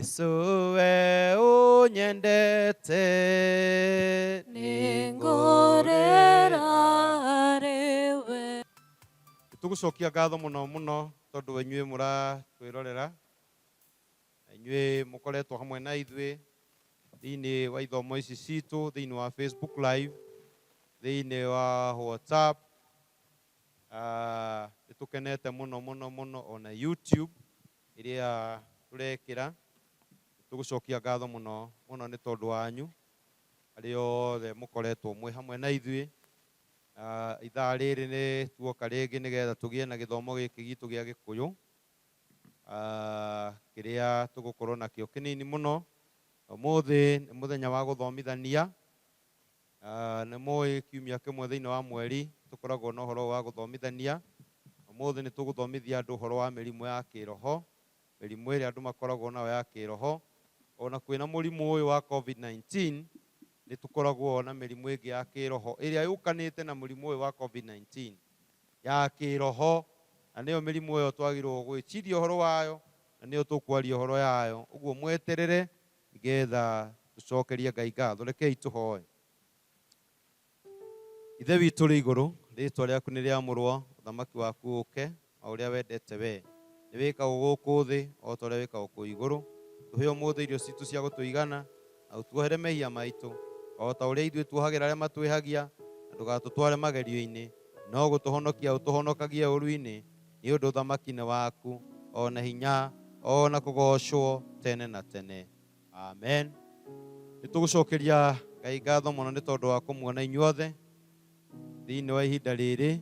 Jesu we ũnyendete. Nĩngũrĩra harĩ we. Tũgũcokia ngatho mũno mũno tondũ inyuĩ mũratwĩrorera na inyuĩ mũkoretwo hamwe na ithuĩ thĩinĩ wa ithomo ici citũ, thĩinĩ wa Facebook Live, thĩinĩ wa WhatsApp. Nĩ tũkenete mũno mũno mũno, ona YouTube ĩrĩa tũrekĩra. Tũgũcokia ngatho mũno mũno nĩ tondũ wanyu arĩa othe mũkoretwo mwĩ hamwe na ithuĩ. Ithaa rĩrĩ nĩ tuoka rĩngĩ nĩgetha tũgĩe na gĩthomo gĩkĩ gitũ gĩa Gĩkũyũ, kĩrĩa tũgũkorwo nakĩo kĩnini mũno. Ũmũthĩ nĩ mũthenya wa gũthomithania. Nĩ mũĩ kiumia kĩmwe thĩinĩ wa mweri tũkoragwo na ũhoro wa gũthomithania. Ũmũthĩ nĩ tũgũthomithia andũ ũhoro wa mĩrimũ ya kĩroho, mĩrimũ ĩrĩa andũ makoragwo nayo ya kĩroho. Ona kwĩna mũrimũ ũyũ wa COVID-19, nĩ tũkoragwo na mĩrimũ ĩngĩ ya kĩroho ĩrĩa yũkanĩte na mũrimũ ũyũ wa COVID-19 ya kĩroho, na nĩyo mĩrimũ ĩyo twagĩrĩirwo gwĩciria ũhoro wayo, na nĩyo tũkwaria ũhoro yayo. Ũguo mweterere nĩgetha tũcokerie Ngai ngatho. Rekei tũhoe. Ithe witũ ũrĩ igũrũ, rĩtwa rĩaku nĩ rĩamũrwo, ũthamaki waku ũke, o ũrĩa wendete we nĩ wĩkagwo gũkũ thĩ o ta ũrĩa wĩkagwo kũu igũrũ. Tũhe ũmũthĩ irio citũ cia gũtũigana, na ũtuohere mehia maitũ o ta ũrĩa ithuĩ tuohagĩra arĩa matwĩhagia, na ndũgatũtware magerio-inĩ, no gũtũhonokia ũtũhonokagie ũũru-inĩ, nĩ ũndũ ũthamaki nĩ waku, o na hinya, o na kũgoocwo tene na tene. Amen. Nĩ tũgũcokeria Ngai ngatho mũno nĩ tondũ wa kũmuona inyuothe thĩinĩ wa ihinda rĩrĩ,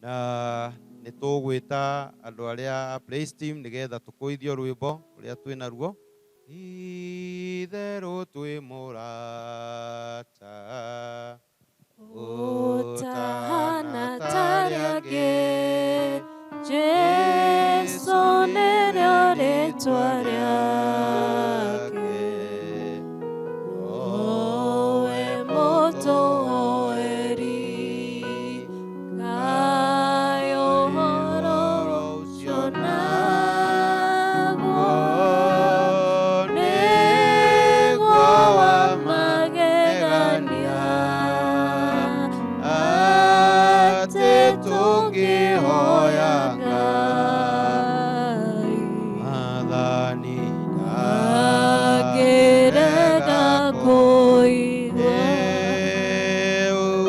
na nĩ tũgwĩta andũ arĩa a praise team nĩgetha tũkũithio rwĩmbo rũrĩa twĩ naruo. Itherũ twĩ mũrata ũtahana ta arĩa angĩ, Jesu nĩrĩo rĩtwa rĩake, nowe mũtũhoeri. Kaĩ ũhoro ũcio naguo nĩguo wa magegania, atĩ tũngĩhoya Ngai Mwathani ndangĩrega kũigua.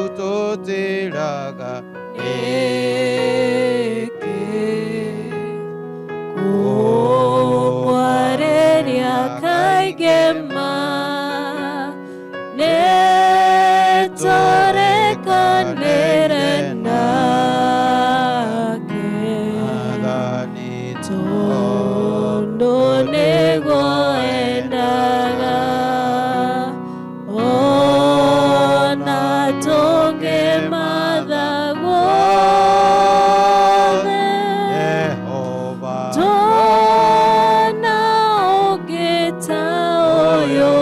Ũtũtĩraga nĩkĩ kũmwarĩria kaingĩ ma nĩ tũrĩkanĩre nake, Mwathani tondũ nĩguo endaga, ona tũngĩmatha guothe Jehova tuona ũngĩ ta ũyũ,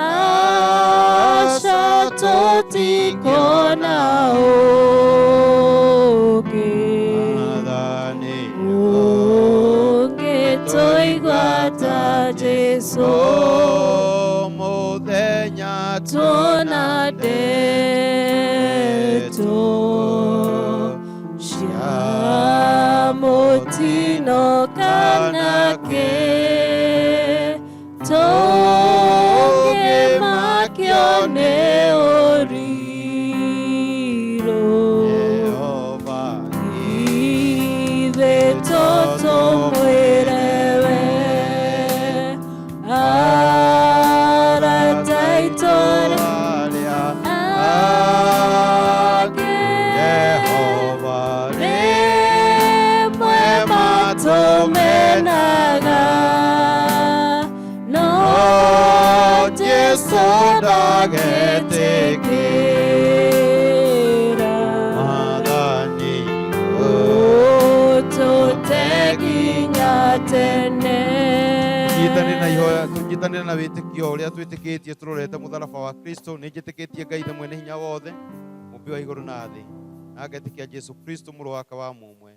aca tũtikona ũngĩ Mwathani ũngĩtũigua ta Jesu. Mũthenya tuona ndeto cia mũtino kana kĩ, tũngĩmakio nĩ ũrirũ, Jehova ithuĩ tũtũmwĩre we, arata aitũ arĩa angĩ Jehova rĩmwe matũmenaga, no Jesu ndagĩtĩkĩra Mwathani ũtũte nginya tene. Tũnyitanĩre na ihoya, tũnyitanĩre na wĩtĩkio ũrĩa twĩtĩkĩtie tũrorete mũtharaba wa Kristo. Nĩ njĩtĩkĩtie Ngai Ithe mwene hinya wothe, mũmbi wa igũrũ na thĩ, na ngetĩkia Jesu Kristo mũrũ wake wa mũmwe.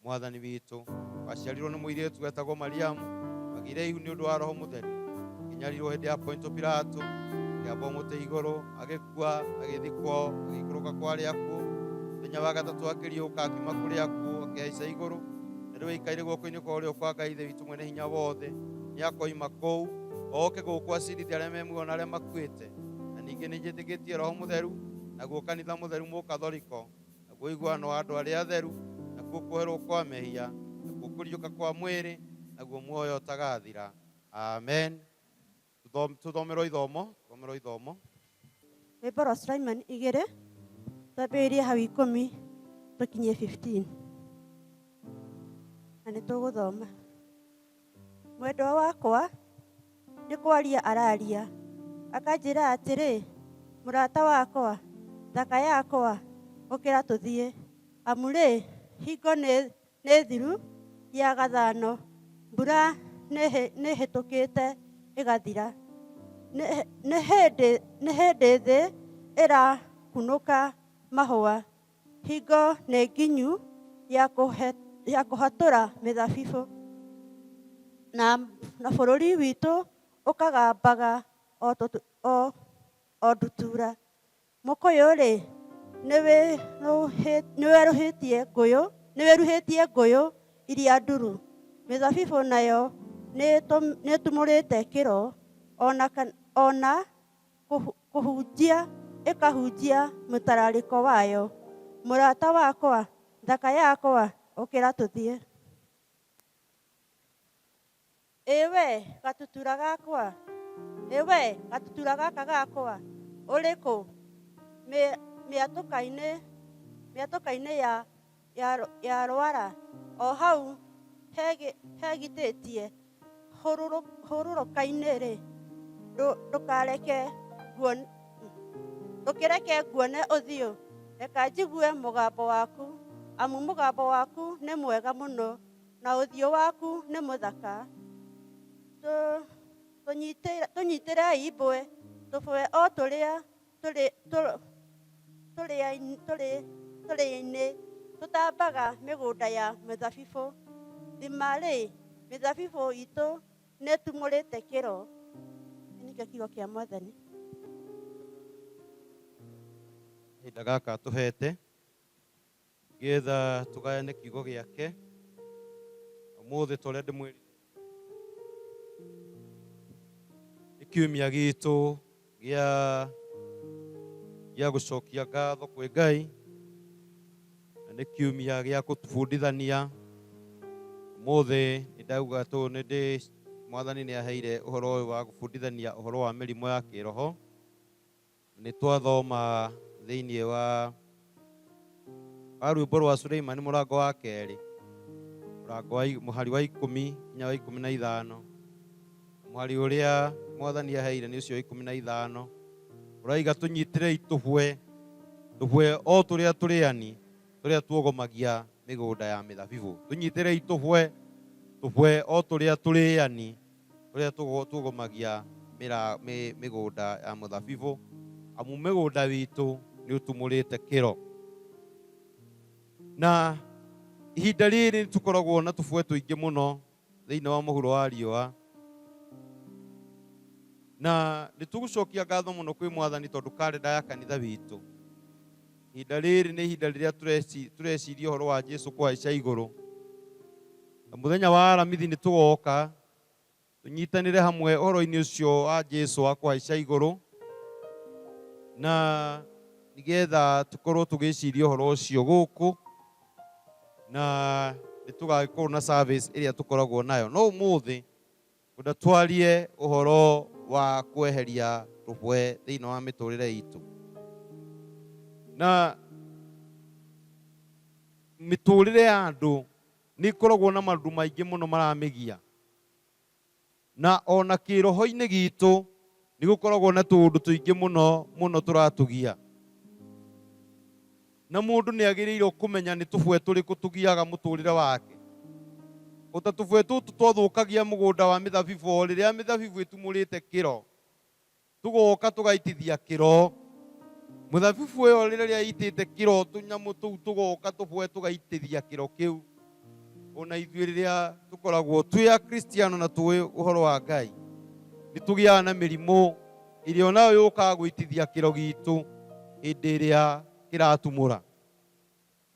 Mwathani witũ, waciarirwo nĩ mũirĩtu wetagwo Mariamu, wagĩire ihu nĩ ũndũ wa Roho Mũtheru, akĩnyarirwo hĩndĩ ya Pontio Pilato, akĩambwo mũtĩ igũrũ, agĩkua, agĩthikwo, agĩikũrũka kwa arĩa akuũ. Mũthenya wa gatatũ akĩriũka akiuma kũrĩ akuũ, akĩhaica igũrũ, na rĩu aikaire guoko-inĩ kwa ũrĩo kwa Ngai Ithe witũ mwene hinya wothe. Nĩakoima kũu, oke gũkũ acirithie arĩa me muoyo na arĩa makuĩte. Na ningĩ nĩnjĩtĩkĩtie Roho Mũtheru, naguo kanitha mũtheru mũkathoriko, naguo ũiguano wa andũ arĩa atheru, nakuo kuoherwo kwa mehia, nakuo kũriũka kwa mwĩrĩ, naguo muoyo ũtagathira. Amen. Tuthomerwo ithomo, tuthomerwo ithomo. Rwĩmbo rwa Sulaiman igĩrĩ twambĩrĩrie hau ikũmi tũkinyie 15 na nĩ tũgũthoma. Mwendwa wakwa nĩ kwaria araria akanjĩra atĩrĩ, mũrata wakwa, thaka yakwa, ũkĩra tũthiĩ, amu rĩ hingo nĩ thiru ya gathano, mbura nĩ ĩhĩtũkĩte ĩgathira, nĩ hĩndĩ thĩ ĩrakunũka mahũa, hingo nĩ nginyu ya kũhatũra mĩthabibũ, na bũrũri witũ ũkagambaga o ndutura. Mũkũyũ-rĩ, nĩwerũhĩtie ngũyũ iria nduru, mĩthabibũ nayo nĩĩtumũrĩte kĩro, ona kũhunjia ĩkahunjia mũtararĩko wayo. Mũrata wakwa, thaka yakwa, ũkĩra tũthiĩ. Ĩwe gatutura gakwa, ĩwe gatutura gaka gakwa, ũrĩ kũ? Mĩatũka-inĩ ya rwara, o hau hegitĩtie hurũrũka-inĩ-rĩ, ndũkĩreke nguone ũthiũ, reka njigue mũgambo waku, amu mũgambo waku nĩ mwega mũno, na ũthiũ waku nĩ mũthaka. Tũnyitĩrei mbwe, tũbwe o tũrĩa tũrĩa-inĩ tũtambaga mĩgũnda ya mĩthabibũ. Thima-rĩ, mĩthabibũ itũ nĩĩtumũrĩte kĩro. Nĩkĩo kiugo kĩa Mwathani. Kahinda gaka tũhete nĩgetha tũgayane kiugo gĩake ũmũthĩ ta ũrĩa ndĩmwĩrire nĩ kiumia gitũ gĩa gũcokia ngatho kwĩ Ngai, na nĩ kiumia gĩa gũtũbundithania. Ũmũthĩ nĩndauga tũ nĩndĩ Mwathani nĩaheire ũhoro ũyũ wa gũbundithania ũhoro wa mĩrimũ ya kĩroho. Nĩ twathoma thĩinĩ wa rwĩmbo rwa Suleimani mũrango wa kerĩ, mũrango wa mũhari wa 10 nginya wa 15. Mũhari ũrĩa Mwathani aheire nĩ ũcio wa 15. Ũraiga tũnyitĩrei tũbwe, tũbwe o tũrĩa tũrĩani, tũrĩa tuogomagia mĩgũnda ya mĩthabibũ. Tũnyitĩrei tũbwe, tũbwe o tũrĩa tũrĩani, tũrĩa tuogomagia mĩgũnda ya mũthabibũ, amu mĩgũnda witũ nĩ ũtumũrĩte kĩro. Na ihinda rĩrĩ nĩtũkoragwo na tũbwe tũingĩ mũno thĩinĩ wa mũhuro wa riũa, na nĩtũgũcokia ngatho mũno kwĩ Mwathani tondũ karenda ya kanitha witũ ihinda rĩrĩ nĩ ihinda rĩrĩa tũreciria ũhoro wa Jesũ kũhaica igũrũ. Na mũthenya wa Aramithi nĩtũgoka tũnyitanĩre hamwe ũhoro-inĩ ũcio wa Jesũ wa kũhaica igũrũ, na nĩgetha tũkorwo tũgĩciria ũhoro ũcio gũkũ, na nĩtũgagĩkorwo na service ĩrĩa tũkoragwo nayo. No ũmũthĩ ngwenda twarie ũhoro wa kweheria rũbwe thĩinĩ wa mĩtũrĩre itũ. Na mĩtũrĩre ya andũ nĩ ĩkoragwo na maũndũ maingĩ mũno maramĩgia, na ona kĩroho-inĩ gitũ nĩ gũkoragwo na tũũndũ tũingĩ mũno mũno tũratũgia. Na mũndũ nĩ agĩrĩirwo kũmenya nĩ tũbwe tũrĩkũ tũgiaga mũtũrĩre wake. Ota tũbwe tũtũ twathũkagia mũgũnda wa mĩthabibũ, rĩrĩa mĩthabibũ ĩtumũrĩte kĩro, tũgoka tũgaitithia kĩro. Mũthabibũ ĩyo rĩrĩa ĩitĩte kĩro, tũnyamũ tũu tũgoka tũbwe tũgaitithia kĩro kĩu. Ona ithuĩ rĩrĩa tũkoragwo twĩ akristiano na tũĩ ũhoro wa Ngai, nĩ tũgĩaga na mĩrimũ ĩrĩa onayo yũkaga gwĩtithia kĩro gitũ hĩndĩ ĩrĩa kĩratumũra.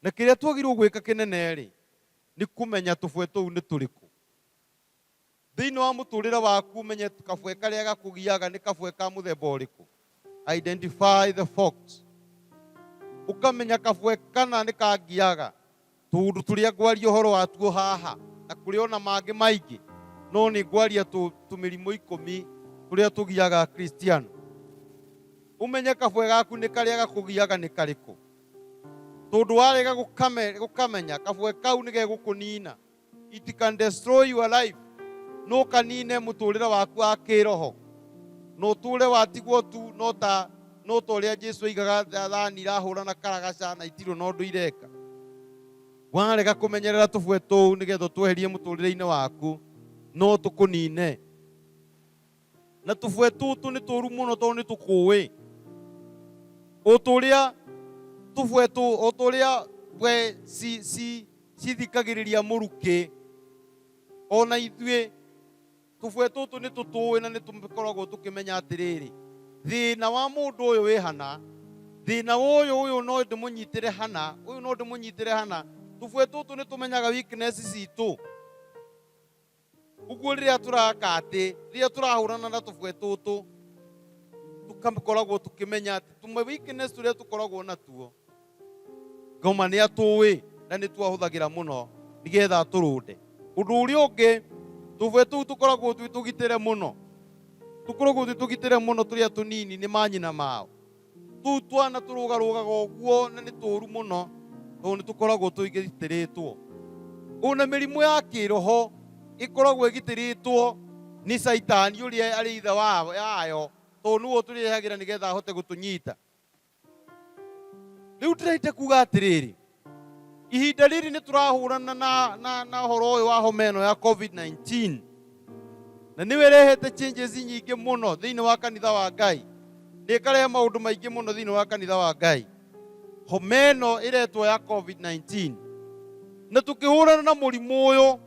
Na kĩrĩa twagĩrĩirwo gwĩka kĩnene rĩ, nĩ kũmenya tũbwe tũu nĩ tũrĩkũ. Thĩinĩ wa mũtũrĩre waku ũmenye kabwe karĩa gakũgiaga nĩ kabwe ka mũthemba ũrĩkũ. Identify the fox. Ũkamenya kabwe kana nĩ kangiaga, tũũndũ tũrĩa ngwaria ũhoro watuo haha, na kũrĩ ona mangĩ maingĩ, no nĩ ngwaria tũmĩrimũ 10 tũrĩa tũgiaga Kristiano. Ũmenye kabwe gaku nĩ karĩa gakũgiaga nĩ karĩkũ. Tondũ warega gũkamenya, kabwe kau nĩ gegũkũnina. It can destroy your life. No kanine mũtũrĩre waku wa kĩroho. No ũtũre watigwo tu, no ta ũrĩa Jesu oigaga thani irahũra na karagaca na itirĩ na ũndũ ireka. Warega kũmenyerera tũbwe tũu nĩgetha ũtweherie mũtũrĩre-inĩ waku, no tũkũnine. Na tũbwe tũtũ nĩ tũru mũno tondũ nĩ tũkũĩ. O ta ũrĩa tũbwe tũ, o ta ũrĩa mbwe cithikagĩrĩria mũrukĩ, ona ithuĩ tũbwe tũtũ nĩ tũtũĩ na nĩ tũkoragwo tũkĩmenya atĩrĩrĩ, thĩna wa mũndũ ũyũ wĩ hana, thĩna ũyũ, ũyũ no ndĩmũnyitĩre hana, ũyũ no ndĩmũnyitĩre hana. Tũbwe tũtũ nĩ tũmenyaga weakness citũ. Ũguo rĩrĩa tũraka atĩ, rĩrĩa tũrahũrana na tũbwe tũtũ, tũkakoragwo tũkĩmenya atĩ tũmwe weakness tũrĩa tũkoragwo natuo, ngoma nĩ atũĩ na nĩ twahũthagĩra mũno nĩgetha atũrũnde. Ũndũ ũrĩa ũngĩ, tũbwe tũu tũkoragwo twĩ tũgitĩre mũno. Tũkoragwo twĩ tũgitĩre mũno tũrĩa tũnini nĩ manyina mao. Tũu twana tũrũgarũgaga ũguo na nĩ tũru mũno tondũ nĩ tũkoragwo tũgitĩrĩtwo. Ona mĩrimũ ya kĩroho ĩkoragwo ĩgitĩrĩtwo nĩ Caitani ũrĩa arĩ ithe yayo, tondũ nĩwe ũtũrehagĩra nĩgetha ahote gũtũnyita. Rĩu ndĩrenda kuga atĩrĩrĩ, ihinda rĩrĩ nĩ tũrahũrana na ũhoro ũyũ wa homa ĩno ya COVID-19, na nĩwe ĩrehete changes nyingĩ mũno thĩinĩ wa kanitha wa Ngai, nĩ ĩkarehe maũndũ maingĩ mũno thĩinĩ wa kanitha wa Ngai. Homa ĩno ĩretwo ya COVID-19, na tũkĩhũrana na mũrimũ ũyũ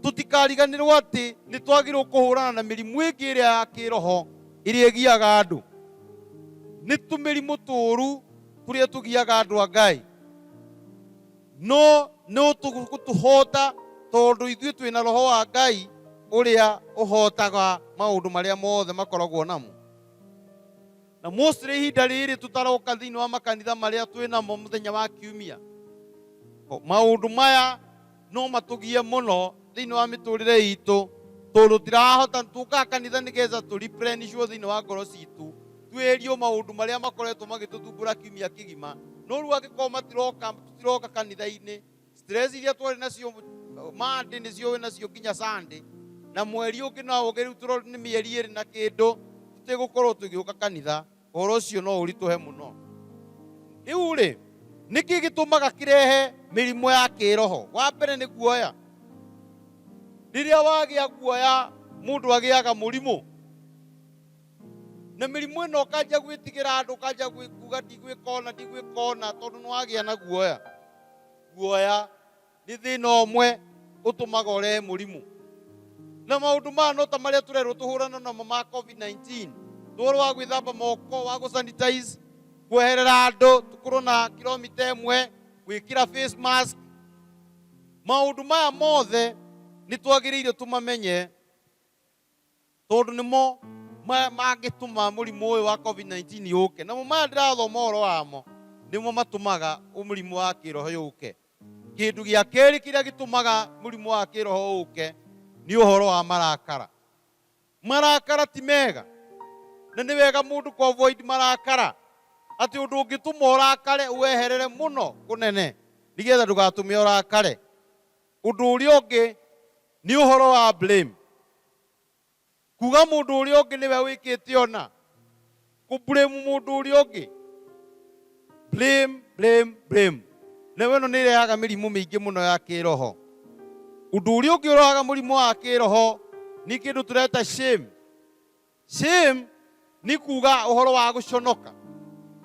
tũtikariganĩrwo atĩ nĩ twagĩrĩirwo kũhũrana na mĩrimũ ĩngĩ ĩrĩa ya kĩroho ĩrĩa ĩgiaga andũ. Nĩ tũmĩrimũ tũru tũrĩa tũgiaga andũ a Ngai, no no tũgũtũhota tondũ ithuĩ twĩna roho wa Ngai ũrĩa ũhotaga maũndũ marĩa mothe makoragwo namo. Na mostly ihinda rĩrĩ tũtaroka thĩinĩ wa makanitha marĩa twĩ namo mũthenya wa kiumia, maũndũ maya no matũgie mũno thĩinĩ wa mĩtũrĩre itũ, tondũ tũtirahota, tũkaga kanitha nĩgetha tũ replenishwo thĩinĩ wa ngoro citũ, twĩrio maũndũ marĩa makoretwo magĩtũthumbũra kiumia kĩgima. No rĩu angĩkorwo tũtiroka kanitha-inĩ, stress iria twarĩ nacio Monday nĩcio wĩ nacio nginya Sunday, na mweri ũngĩ no ũngĩ, rĩu tũro nĩ mĩeri ĩrĩ na kĩndũ tũtigũkorwo tũgĩũka kanitha, ũhoro ũcio no ũritũhe mũno. Rĩu rĩ, nĩkĩ gĩtũmaga kĩrehe mĩrimũ ya kĩroho? Wa mbere nĩ guoya. Rĩrĩa wagĩa guoya, mũndũ agĩaga mũrimũ. Na mĩrimũ ĩno ũkanjia gwĩtigĩra andũ, ũkanjia kuga ndigwĩka ũna, ndigwĩka ũna, tondũ nĩ wagĩa na guoya. Guoya nĩ thĩna ũmwe ũtũmaga ũrehe mũrimũ. Na maũndũ maya no ta marĩa tũrerwo tũhũrane namo ma COVID-19, ũhoro wa gwĩthamba moko, wa gũ-sanitize, kweherera andũ, tũkorwo na kilomita ĩmwe, gwĩkĩra face mask. Maũndũ maya mothe nĩ twagĩrĩire tũmamenye, tondũ nĩmo mangĩtũma mũrimũ ũyũ wa COVID-19 yũke. Namo maya ndĩrathoma ũhoro wamo nĩmo matũmaga mũrimũ wa kĩroho yũke. Kĩndũ gĩa kerĩ kĩrĩa gĩtũmaga mũrimũ wa kĩroho ũke nĩ ũhoro wa marakara. Marakara ti mega, na nĩ wega mũndũ kũ avoid marakara, atĩ ũndũ ũngĩtũma ũrakare weherere mũno kũnene nĩgetha ndũgatũme ũrakare. Ũndũ ũrĩa ũngĩ nĩ ũhoro wa blame, kuga mũndũ ũrĩa ũngĩ nĩwe wĩkĩte ona, kũ blame mũndũ ũrĩa ũngĩ, blame, blame, blame. Na ĩno nĩ ĩrehaga mĩrimũ mĩingĩ mũno ya kĩroho. Ũndũ ũrĩa ũngĩ ũrehaga mũrimũ wa kĩroho nĩ kĩndũ tũreta shame. Shame nĩ kuga ũhoro wa gũconoka,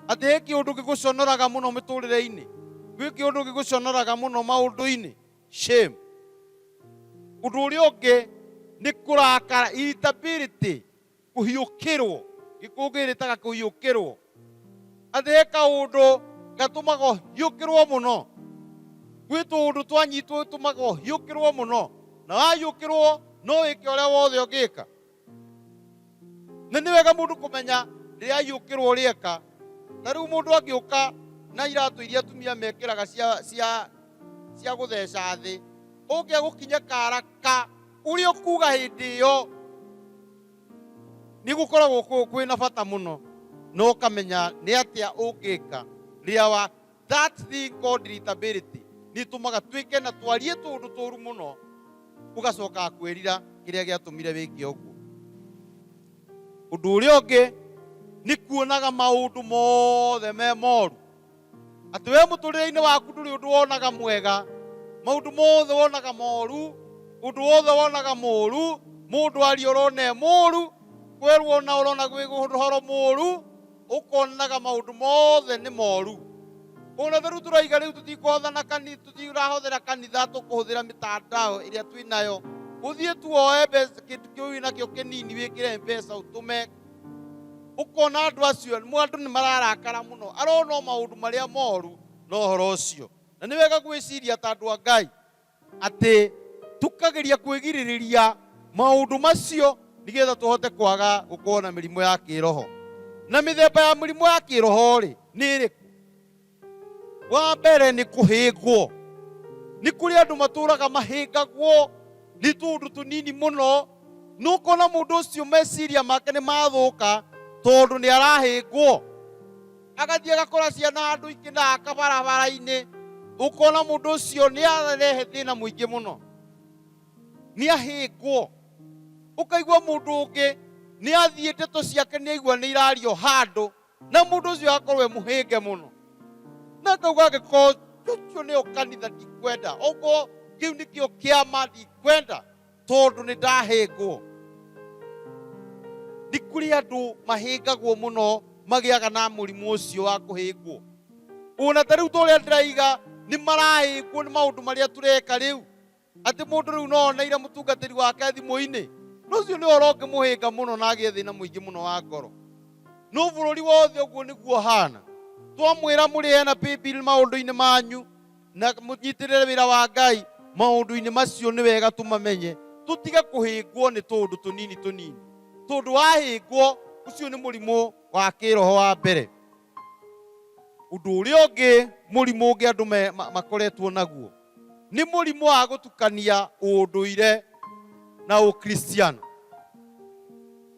atĩ he kĩũndũ gĩgũconoraga mũno mĩtũrĩre-inĩ, gwĩ kĩũndũ gĩgũconoraga mũno maũndũ-inĩ. Shame. Ũndũ ũrĩa ũngĩ nĩ kũrakara, irritability, kũhiũkĩrwo. Gĩkũyũ gĩrĩtaga kũhiũkĩrwo. Atĩ he kaũndũ gatũmaga ũhiũkĩrwo mũno. Gwĩ tũũndũ twanyitwo tũmaga ũhiũkĩrwo mũno. Na wahiũkĩrwo no wĩke ũrĩa wothe ũngĩka. Na nĩ wega mũndũ kũmenya rĩrĩa ahiũkĩrwo ũrĩa eka. Ta rĩu mũndũ angĩũka na iratũ iria atumia mekĩraga cia gũtheca thĩ, ũngĩa gũkinya karaka ũrĩa ũkuga hĩndĩ ĩyo nĩ gũkoragwo kwĩna bata mũno, na ũkamenya nĩ atĩa ũngĩka rĩrĩa wa that thing called irritability nĩ ĩtũmaga twĩke na twarie tũũndũ tũũru mũno, ũgacoka kwĩrira kĩrĩa gĩatũmire wĩke ũguo. Ũndũ ũrĩa ũngĩ nĩ kuonaga maũndũ mothe me moru, atĩ we mũtũrĩre-inĩ waku ndũrĩ ũndũ wonaga mwega, maũndũ mothe wonaga moru, ũndũ wothe wonaga mũru, mũndũ aria ũrona e mũru, kwerwo ona ũrona gwĩ ũhoro mũru, ũkonaga maũndũ mothe nĩ moru. Ona rĩu tũraiga rĩu tũtikũhothana kanitha, tũtirahũthĩra kanitha, tũkũhũthĩra mĩtandao ĩrĩa twĩ nayo. Ũthiĩ tu woe mbeca, kĩndũ kĩu wĩnakĩo kĩnini wĩkĩre M-Pesa ũtũme. Ũkona andũ acio, andũ nĩ mararakara mũno, arona o maũndũ marĩa moru na ũhoro ũcio. Na nĩ wega gwĩciria ta andũ a Ngai atĩ tũkageria kwĩgirĩrĩria maũndũ macio nĩgetha tũhote kwaga gũkorwo na mĩrimũ ya kĩroho. Na mĩthemba ya mĩrimũ ya kĩroho rĩ nĩ ĩrĩkũ? Wa mbere nĩ kũhĩngwo. Nĩ kũrĩ andũ matũraga mahĩngagwo nĩ tũũndũ tũnini mũno, na ũkona mũndũ ũcio meciria make nĩ mathũka tondũ nĩ arahĩngwo. Agathiĩ agakora ciana handũ ikĩthaka barabara-inĩ, ũkona mũndũ ũcio nĩ arehe thĩna mũingĩ mũno, nĩ ahĩngwo. Ũkaigua mũndũ ũngĩ nĩ athiĩ ndeto ciake nĩ aigua nĩ irario handũ, na mũndũ ũcio agakorwo e mũhĩnge mũno, na akauga angĩkorwo ũcio nĩyo kanitha ndikwenda, okorwo kĩu nĩkĩo kĩama ndikwenda, tondũ nĩ ndahĩngwo. Nĩ kũrĩ andũ mahĩngagwo mũno, magĩaga na mũrimũ ũcio wa kũhĩngwo. Ona ta rĩu ta ũrĩa ndĩraiga, nĩ marahĩngwo nĩ maũndũ marĩa tũreka rĩu, atĩ mũndũ rĩu no oneire mũtungatĩri wake thimũ-inĩ. Na ũcio nĩ ũhoro ũngĩmũhĩnga mũno na agĩe thĩna mũingĩ mũno wa ngoro. No bũrũri wothe ũguo nĩguo ũhana. Twamwĩra mũrĩhe na paybill maũndũ-inĩ manyu, na mũnyitĩrĩre wĩra wa Ngai maũndũ-inĩ macio, nĩ wega tũmamenye, tũtige kũhĩngwo nĩ tũũndũ tũnini tũnini, tondũ wahĩngwo ũcio nĩ mũrimũ wa kĩroho wa mbere. Ũndũ ũrĩa ũngĩ, mũrimũ ũngĩ andũ makoretwo naguo nĩ mũrimũ wa gũtukania ũndũire na ũkristiano.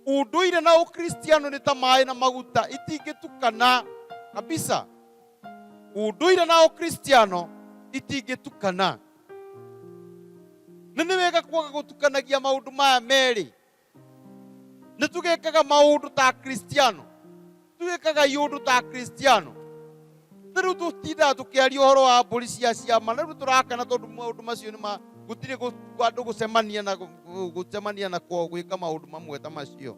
Ũndũire na ũkristiano nĩ ta maĩ na maguta, itingĩtukana kabisa. Ũndũire na ũkristiano itingĩtukana. Na nĩ wega kwaga gũtukanagia maũndũ maya merĩ. Nĩ tũgĩkaga maũndũ ta Kristiano, tũgĩkaga iũndũ ta Kristiano. Na rĩu tũtindaga tũkĩaria ũhoro wa mbũri cia ciama, na rĩu tũrakena tondũ maũndũ macio nĩ ma gũtirĩ andũ gũcemania na gũcemania na gwĩka maũndũ mamwe ta macio.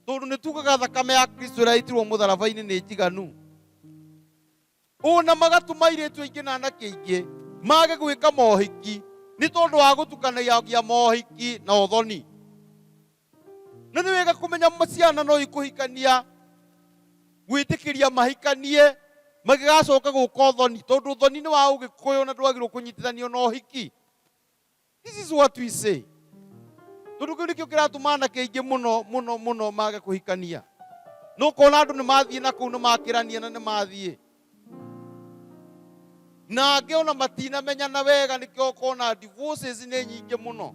Tondũ nĩ tugaga thakame ya Kristo ĩrĩa yaitirwo mũtharaba-inĩ nĩ njiganu. Ona magatũma airĩtu aingĩ na anake aingĩ mage gwĩka mohiki nĩ tondũ wa gũtukanagia mohiki na ũthoni. Na nĩ wega kũmenya ciana no ikũhikania, gwĩtĩkĩria mahikanie magĩgacoka gũka ũthoni, tondũ ũthoni nĩ wa ũgĩkũyũ na ndwagĩrĩirwo kũnyitithanio na ũhiki. This is what we say. Tondũ kĩu nĩkĩo kĩratũma anake aingĩ mũno mũno mũno mage kũhikania. No ũkona andũ nĩ mathiĩ na kũu nĩ makĩrania na nĩ mathiĩ. Na angĩ ona matinamenyana wega, nĩkĩo ũkona divorces nĩ nyingĩ mũno.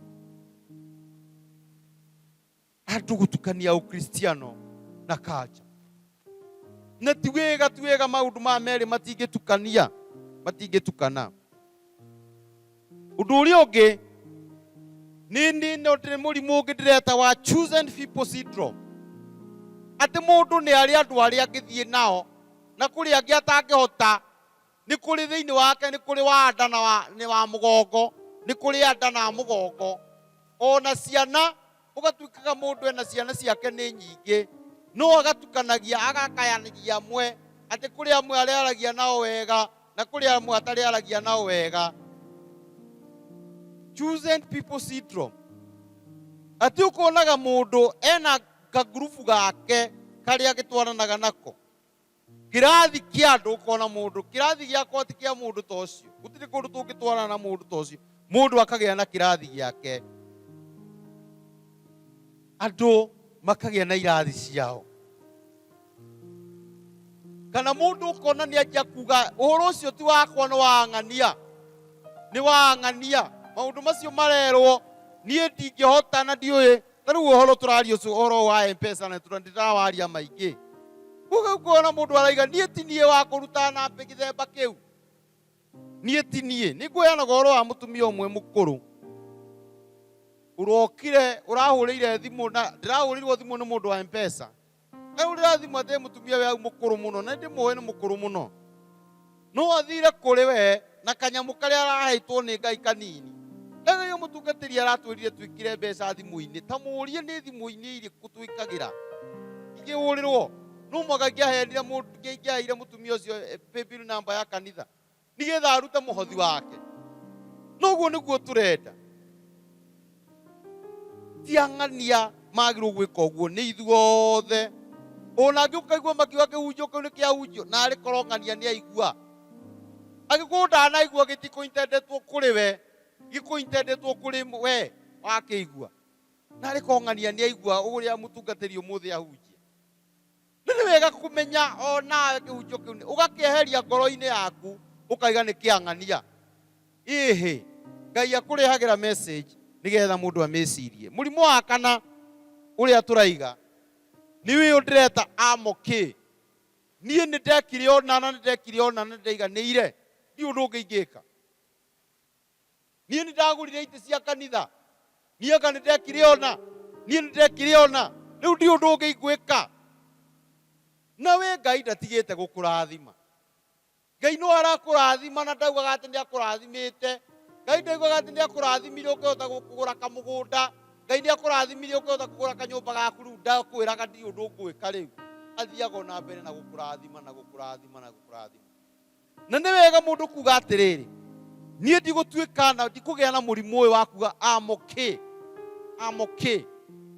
Andũ gũtukania ũkristiano na culture. Na ti wega, ti wega, maũndũ maya merĩ matingĩtukania, matingĩtukana. Ũndũ ũrĩa ũngĩ nĩ no ndĩrĩ mũrimũ ũngĩ ndĩreta wa chosen people syndrome, atĩ mũndũ nĩ arĩ andũ arĩa angĩthiĩ nao na kũrĩ angĩ atangĩhota. Nĩ kũrĩ thĩinĩ wake, nĩ kũrĩ wa nda na wa, nĩ wa mũgongo, nĩ kũrĩ nda na mũgongo. Ona ciana ũgatuĩkaga mũndũ ena ciana ciake nĩ nyingĩ, no agatukanagia, agakayanagia amwe, atĩ kũrĩ amwe arĩa aragia nao wega na kũrĩ amwe atarĩ aragia nao wega. Chosen people syndrome. Atĩ ũkonaga mũndũ ena kagurubu gake karĩa agĩtwaranaga nako. Kĩrathi kĩa andũ ũkona mũndũ, kĩrathi gĩakwa ti kĩa mũndũ ta ũcio. Gũtirĩ kũndũ tũngĩtwarana na mũndũ ta ũcio. Mũndũ akagĩa na kĩrathi gĩake. Andũ makagĩa na irathi ciao. Kana mũndũ ũkona nĩ anjia kuga ũhoro ũcio ti wakwa nĩ wa ng'ania. Nĩ wa ng'ania. Maũndũ macio marerwo niĩ ndingĩhota na ndiũĩ. Ta rĩu ũhoro tũraria ũcio ũhoro wa M-Pesa na ndĩrawaria maingĩ. Kuga ũkona mũndũ araiga niĩ ti niĩ wa kũruta namba gĩthemba kĩu. Niĩ ti niĩ. Nĩ ngũheanaga ũhoro wa mũtumia ũmwe mũkũrũ. Ũrokire ũrahũrĩire thimũ na ndĩrahũrĩirwo thimũ nĩ mũndũ wa M-Pesa. Ahũrĩra thimũ atĩ mũtumia we hau mũkũrũ mũno na ndĩmũĩ nĩ mũkũrũ mũno. No athire kũrĩ we na kanyamũ karĩa araheitwo nĩ Ngai kanini. Rĩu mũtungatĩri aratwĩrire twĩkĩre mbeca thimũ-inĩ. Ta mũrie nĩ thimũ-inĩ irĩkũ twĩkagĩra. Ingĩhũrĩrwo no mũhaka ingĩaheanire mũndũ ingĩaheire mũtumia ũcio paybill number ya kanitha nĩgetha arute mũhothi wake. Noguo nĩguo tũrenda. Ti ang'ania magĩrĩirwo gwĩka ũguo, nĩ ithuothe. Ona angĩ ũkaigua makiuga kĩhunjio kĩu nĩ kĩahunjio, na arĩ korwo ng'ania nĩ aigua. Angĩkorwo ndanaigua gĩtikũintendetwo kũrĩ we, gĩkũintendetwo kũrĩ we wakĩigua. Na arĩ korwo ng'ania nĩ aigua ũrĩa mũtungatĩri ũmũthĩ ahunjia. Nĩ nĩ wega kũmenya o nawe kĩhunjio kĩu nĩ- ũgakĩeheria ngoro-inĩ yaku ũkaiga nĩ kĩa ng'ania. Ĩhĩ, Ngai akũrehagĩra message nĩgetha mũndũ amĩcirie. Mũrimũ wa kana ũrĩa tũraiga nĩ ũyũ ndĩreta amoki. Niĩ nĩ ndekire ũna na nĩ ndekire ũna na nĩ ndaiganĩire, ndirĩ ũndũ ũngĩ ingĩka. Niĩ nĩ ndagũrire itĩ cia kanitha, niĩ anga nĩ ndekire ũna, niĩ nĩ ndekire ũna, rĩu ndirĩ ũndũ ũngĩ ingwĩka. Na we Ngai ndatigĩte gũkũrathima. Ngai no arakũrathima na ndaugaga atĩ nĩ akũrathimĩte. Ngai ndaugaga atĩ nĩ akũrathimire ũkĩhota kũgũra kamũgũnda. Ngai nĩ akũrathimire ũkĩhota kũgũra kanyũmba gaku rĩu ndakwĩraga ndirĩ ũndũ ngwĩka rĩu. Athiaga ona mbere na gũkũrathima na gũkũrathima na gũkũrathima. Na nĩ wega mũndũ kuga atĩrĩrĩ, niĩ ndigũtuĩka na ndikũgĩa na mũrimũ ũyũ wa kuga I'm okay. I'm okay.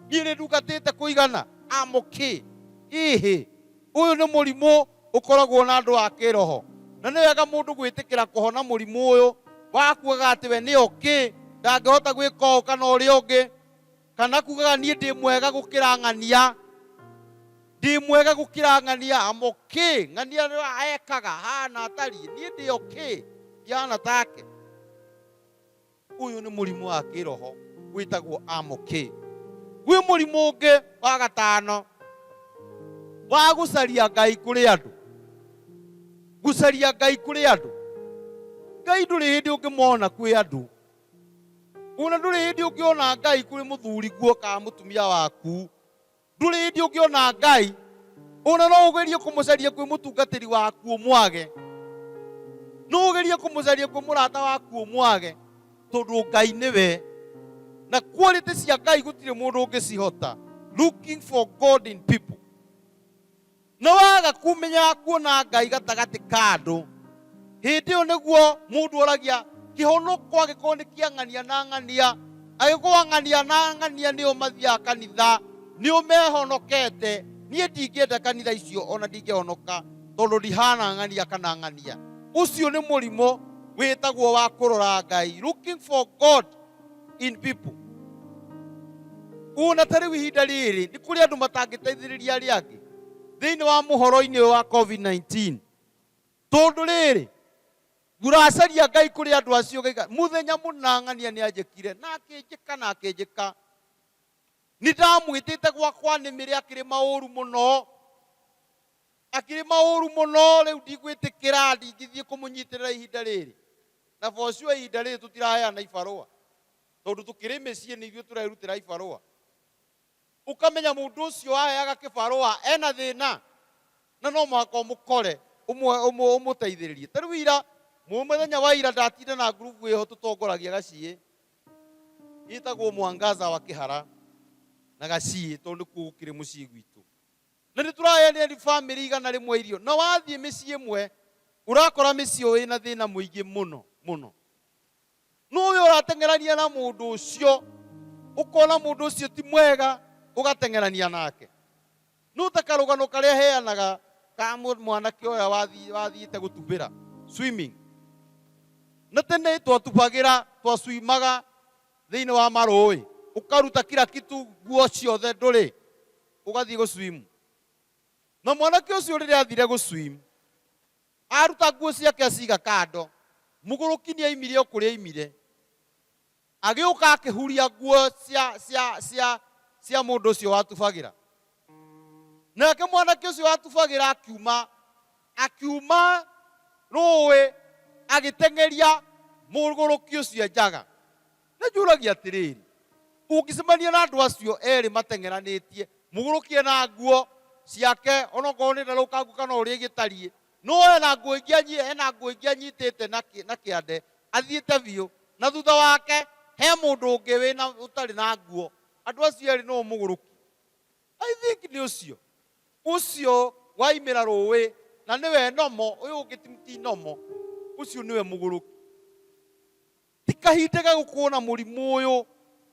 Niĩ nĩ ndungatĩte kũigana. I'm okay. Ĩhĩ, ũyũ nĩ mũrimũ ũkoragwo na andũ a kĩroho. Na nĩ wega mũndũ gwĩtĩkĩra kũhona mũrimũ ũyũ wa kugaga atĩ we nĩ okay, ndangĩhota gwĩka ũũ kana ũrĩa ũngĩ. Kana kugaga niĩ ndĩ mwega gũkĩra ng'ania, ndĩ mwega gũkĩra ng'ania, I'm okay. Ng'ania ekaga hana atariĩ, niĩ ndĩ okay, ndihana take. Ũyũ nĩ mũrimũ wa kĩroho wĩtagwo I'm okay. Gwĩ mũrimũ ũngĩ wa gatano wa gũcaria Ngai kũrĩ andũ. Gũcaria Ngai kũrĩ andũ. Ngai ndũrĩ hĩndĩ ũngĩmona kwĩ andũ. Ona ndũrĩ hĩndĩ ũngĩona Ngai kũrĩ mũthuri guo kana mũtumia waku. Ndũrĩ hĩndĩ ũngĩona Ngai. Ona no ũgerie kũmũcaria kwĩ mũtungatĩri waku ũmwage. No ũgerie kũmũcaria kwĩ mũrata waku ũmwage, tondũ Ngai nĩwe. Na quality cia Ngai gũtirĩ mũndũ ũngĩcihota. Looking for God in people. Na waga kũmenya kuona Ngai gatagatĩ ka andũ, hĩndĩ ĩyo nĩguo mũndũ oragia kĩhonoko angĩkorwo nĩ kĩa ng'ania na ng'ania, angĩkorwo ng'ania na ng'ania nĩo mathiaga kanitha, nĩo mehonokete, niĩ ndingĩenda kanitha icio ona ndingĩhonoka tondũ ndihana ng'ania kana ng'ania. Ũcio nĩ mũrimũ wĩtagwo wa kũrora Ngai, looking for God in people. Ona ta rĩu ihinda rĩrĩ nĩ kũrĩ andũ matangĩteithĩrĩria arĩa angĩ thĩinĩ wa mũhoro-inĩ ũyũ wa COVID-19, tondũ rĩrĩ ngũracaria Ngai kũrĩ andũ acio gaiga mũthenya mũna ng'ania nĩ anjĩkire na akĩnjĩka na akĩnjĩka, nĩ ndamwĩtĩte gwakwa nĩmĩre akĩrĩ maũru mũno, akĩrĩ maũru mũno, rĩu ndigwĩtĩkĩra, ndingĩthiĩ kũmũnyitĩrĩra ihinda rĩrĩ. Na for sure ihinda rĩrĩ tũtiraheana ibarũa, tondũ tũkĩrĩ mĩciĩ nĩ ithuĩ tũrerutĩra ibarũa. Ũkamenya mũndũ ũcio waheaga kĩbarũa ena thĩna, na no mũhaka ũmũkore ũmũteithĩrĩrie. Ta rĩu ira, mũthenya wa ira ndatinda na ngurubu ĩho tũtongoragia gaciĩ, ĩtagwo Mwangaza wa Kĩhara na gaciĩ, tondũ nĩkuo gũkĩrĩ mũciĩ gwitũ. Na nĩ tũraheanĩra bamĩrĩ 100 irio, na wathiĩ mĩciĩ ĩmwe ũrakora mĩciĩ ĩyo ĩna thĩna mũingĩ mũno mũno. No we ũrateng'erania na mũndũ ũcio, ũkona mũndũ ũcio ti mwega, ũgateng'erania nake. No ta karũgano karĩa heanaga ka mwanake ũrĩa wathiĩte gũtubĩra swimming. Na tene twatubagĩra, twaswimaga thĩinĩ wa marũĩ, ũkaruta kila kitu, nguo ciothe ndũrĩ, ũgathiĩ gũswim. Na mwanake ũcio rĩrĩa athire gũswim, aruta nguo ciake aciga kando, mũgũrũki nĩ aimire o kũrĩa aimire, agĩũka akĩhuria nguo cia mũndũ ũcio watubagĩra. Nake mwanake ũcio watubagĩra akiuma rũĩ agĩteng'eria mũgũrũki ũcio njaga. Na njũragia atĩrĩrĩ, ũngĩcemania na andũ acio erĩ mateng'eranĩtie, mũgũrũki ena nguo ciake onokorwo nĩ ndarũkangu kana ũrĩa ĩgĩtariĩ, no ena nguo ingĩ ena nguo ingĩ anyitĩte na kĩande athiĩte biũ, na thutha wake he mũndũ ũngĩ wĩna ũtarĩ na nguo. Andũ acio erĩ no mũgũrũki. I think nĩ ũcio ũcio waimĩra rũĩ na nĩwe nomo, ũyũ ũngĩ ti nomo, ũcio nĩwe mũgũrũki. Ti kahinda ga gũkorwo na mũrimũ ũyũ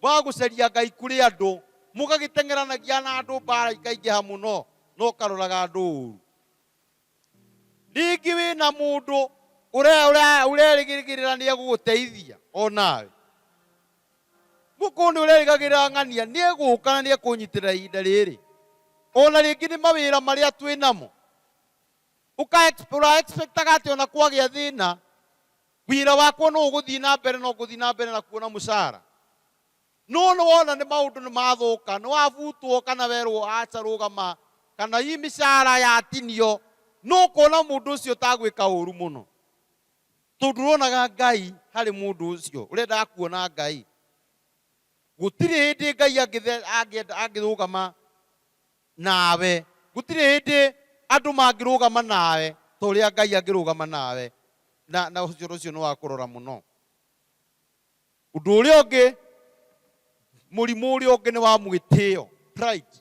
wa gũcaria Ngai kũrĩ andũ, mũgagĩteng'eranagia na andũ mbara ikaingĩha mũno, no ũkaroraga andũ ũru. Rĩngĩ wĩna mũndũ ũrerĩgĩrĩra nĩ egũgũteithia onawe. Mũkũũ nĩ ũrerĩgagĩrĩra ng'ania nĩ egũka na nĩ ekũnyitĩrĩra ihinda rĩrĩ. Ona rĩngĩ nĩ mawĩra marĩa twĩ namo. Ũra expectaga atĩ ona kwagĩa thĩna, wĩra wakwa no ũgũthiĩ na mbere, no ngũthiĩ na mbere na kuona mũcara. No nĩ wona nĩ maũndũ nĩ mathũka, nĩ wabutwo kana werwo aca rũgama, kana hihi mĩcara yatinio, no ũkona mũndũ ũcio tagwĩka ũru mũno. Tondũ ũronaga Ngai harĩ mũndũ ũcio, ũrendaga kuona Ngai. Gũtirĩ hĩndĩ Ngai angĩrũgama nawe, gũtirĩ hĩndĩ andũ mangĩrũgama nawe ta ũrĩa Ngai angĩrũgama nawe, na ũcio ũcio nĩ wa kũrora mũno. Ũndũ ũrĩa ũngĩ, mũrimũ ũrĩa ũngĩ nĩ wa mwĩtĩo, pride.